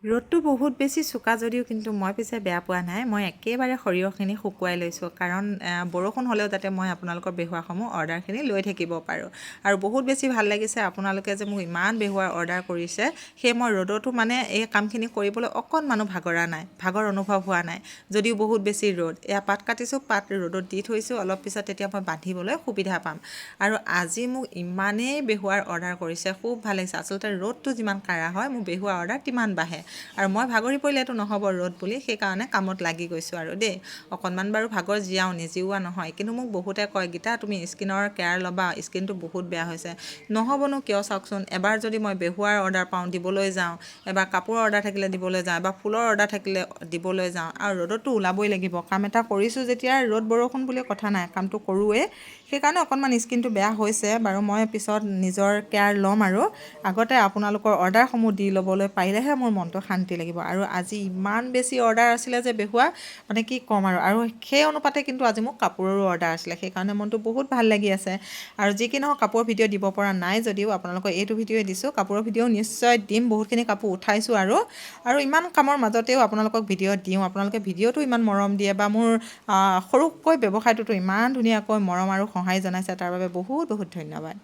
ৰ'দটো বহুত বেছি চোকা যদিও কিন্তু মই পিছে বেয়া পোৱা নাই। মই একেবাৰে সৰিয়হখিনি শুকুৱাই লৈছোঁ, কাৰণ বৰষুণ হ'লেও যাতে মই আপোনালোকৰ বেহুৱাসমূহ অৰ্ডাৰখিনি লৈ থাকিব পাৰোঁ। আৰু বহুত বেছি ভাল লাগিছে আপোনালোকে যে মোক ইমান বেহুৱাৰ অৰ্ডাৰ কৰিছে। সেই মই ৰ'দতো মানে এই কামখিনি কৰিবলৈ অকণমানো ভাগৰা নাই, ভাগৰ অনুভৱ হোৱা নাই, যদিও বহুত বেছি ৰ'দ। এয়া পাত কাটিছোঁ, পাত ৰ'দত দি থৈছোঁ, অলপ পিছত তেতিয়া মই বান্ধিবলৈ সুবিধা পাম। আৰু আজি মোক ইমানেই বেহুৱাৰ অৰ্ডাৰ কৰিছে, খুব ভাল লাগিছে। আচলতে ৰ'দটো যিমান কাঢ়া হয়, মোৰ বেহুৱাৰ অৰ্ডাৰ তিমান বাঢ়ে। আৰু মই ভাগৰি পৰিলেতো নহ'ব ৰ'দ বুলি, সেইকাৰণে কামত লাগি গৈছোঁ আৰু দেই। অকণমান বাৰু ভাগৰ জীয়াওঁ, নিজিওৱা নহয়, কিন্তু মোক বহুতে কয়, "গীতা, তুমি স্কিনৰ কেয়াৰ ল'বা, স্কিনটো বহুত বেয়া হৈছে।" নহ'বনো কিয় চাওকচোন? এবাৰ যদি মই বেহুৱাৰ অৰ্ডাৰ পাওঁ, দিবলৈ যাওঁ, এবাৰ কাপোৰৰ অৰ্ডাৰ থাকিলে দিবলৈ যাওঁ, এবাৰ ফুলৰ অৰ্ডাৰ থাকিলে দিবলৈ যাওঁ, আৰু ৰ'দততো ওলাবই লাগিব। কাম এটা কৰিছোঁ যেতিয়া ৰ'দ বৰষুণ বুলি কথা নাই, কামটো কৰোঁৱেই। সেইকাৰণে অকণমান স্কিনটো বেয়া হৈছে বাৰু। মই পিছত নিজৰ কেয়াৰ ল'ম আৰু আগতে আপোনালোকৰ অৰ্ডাৰসমূহ দি ল'বলৈ পাৰিলেহে মোৰ মনটো শান্তি লাগিব। আৰু আজি ইমান বেছি অৰ্ডাৰ আছিলে যে বেহুৱা, মানে কি ক'ম আৰু। আৰু সেই অনুপাতে কিন্তু আজি মোক কাপোৰৰো অৰ্ডাৰ আছিলে, সেইকাৰণে মনটো বহুত ভাল লাগি আছে। আৰু যি কি নহওক, কাপোৰৰ ভিডিঅ' দিব পৰা নাই যদিও আপোনালোকক এইটো ভিডিঅ'ই দিছোঁ। কাপোৰৰ ভিডিঅ' নিশ্চয় দিম, বহুতখিনি কাপোৰ উঠাইছোঁ। আৰু আৰু ইমান কামৰ মাজতেও আপোনালোকক ভিডিঅ' দিওঁ, আপোনালোকে ভিডিঅ'টো ইমান মৰম দিয়ে বা মোৰ সৰুকৈ ব্যৱসায়টোতো ইমান ধুনীয়াকৈ মৰম আৰু সঁহাৰি জনাইছে, তাৰ বাবে বহুত বহুত ধন্যবাদ।